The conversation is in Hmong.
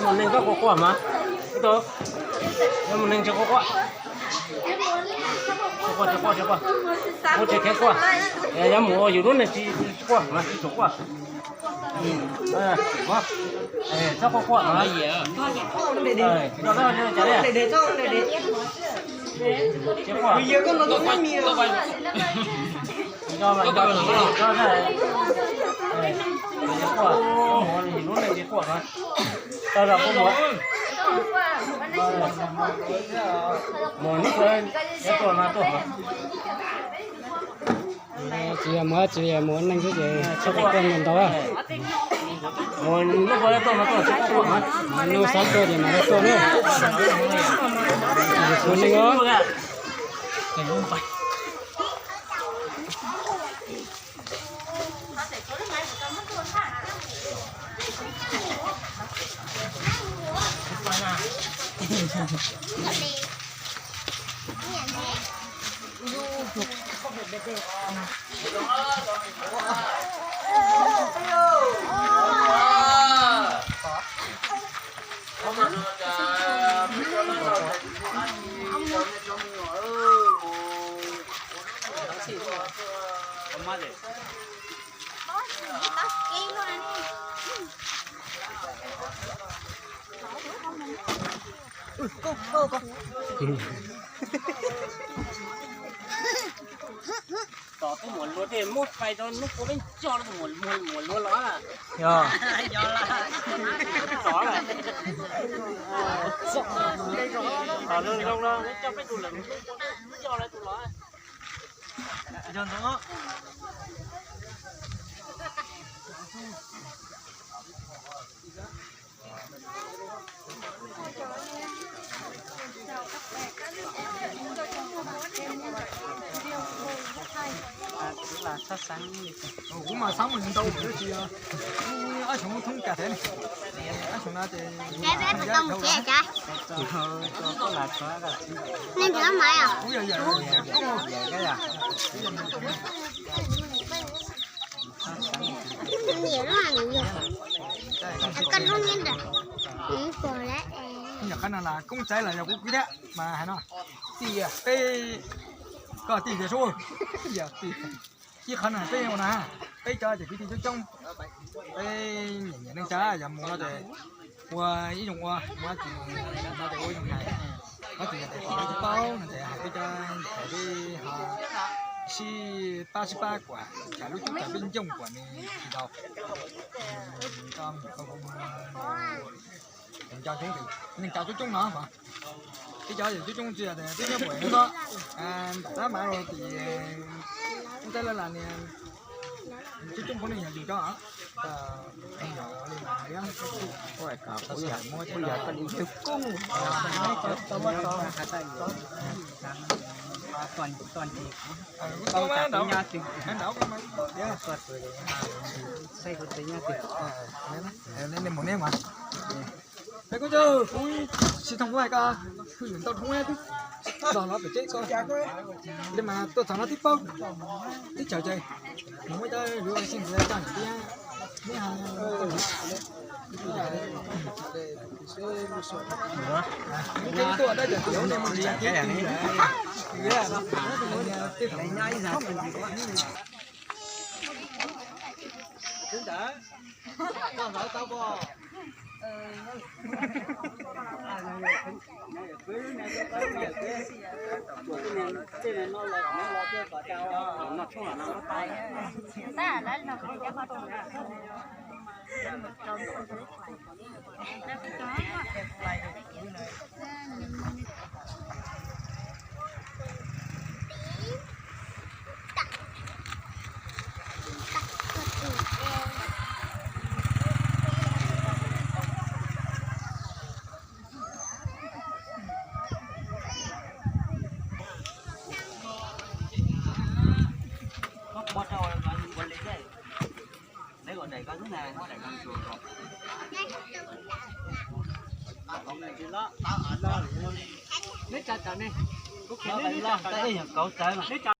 Mus neeg koj quaj quaj mas, tus, mus neeg tsis quaj quaj. Tsis quaj, tsis quaj, tsis quaj. Kuv tsis kheev quaj. Yog mus ua yus lub neej tsis quaj mas tsis tshua quaj. Txhob quaj quaj. Tau los kuv mus, mus nub ua tuaj no tuaj. Tsis yog mus, tsis yog mus neeg xwb ces tsis quaj ntau. Mus nub ua tuaj no tuaj, tsis quaj. Nub xav tuaj ces mam li tuaj na. Mus neeg os. Tom tus muam luag tej muab fais rau nub kua peb nco rau tus muam luag los. Yog. Tom lawm. Tom zoo zoo no coj peb tus lawm nub kua peb nco lawm tus los. Yog ntawd. Kuv mas xav mus ntau tsis yog, ob xyoo thoob kas thiab ne, ob xyoo no ces Yog qhov no las koob txawv los yog kuv kwv thiab mas hais no, tij peb, koj tij tias sub, yog tij, ib qhov no peb ua no, peb cov ces kwv tij coob coob, peb nyiam nyiam neej tsa yog mus no ces ua ib zoo ua, mus no ces ua ib zoo hais, qhov tsis yog tias tsis paub no ces hais peb cov, hais peb ho sib pab sib pab kuam, tsam lub cub tsam peb ncooj kuam nws tsis tau. Nco, neej tsa coob coob no, peb cov coob coob tsis yog tias peb nyob puas ntawm tab mas los tim ub teb lawv las nias coob coob qhov neeg yog yus cov. Mus ne mas, kuv tsis thooj kuv hais koj, kuv yus ntau dhau twb los los pem tsev ko, li mas tuaj txog no twb paub, twb tsaws ces mus muab cov lus xij ntxwv coj niam tij, neb tuaj dab cov tias mus ntsis Muab rau ua li, neb kom daim ko xwb na, muab daim ko tsuas kom. Neb tsa tsawv ne, kuv kheev neb, neb tsa tsawv,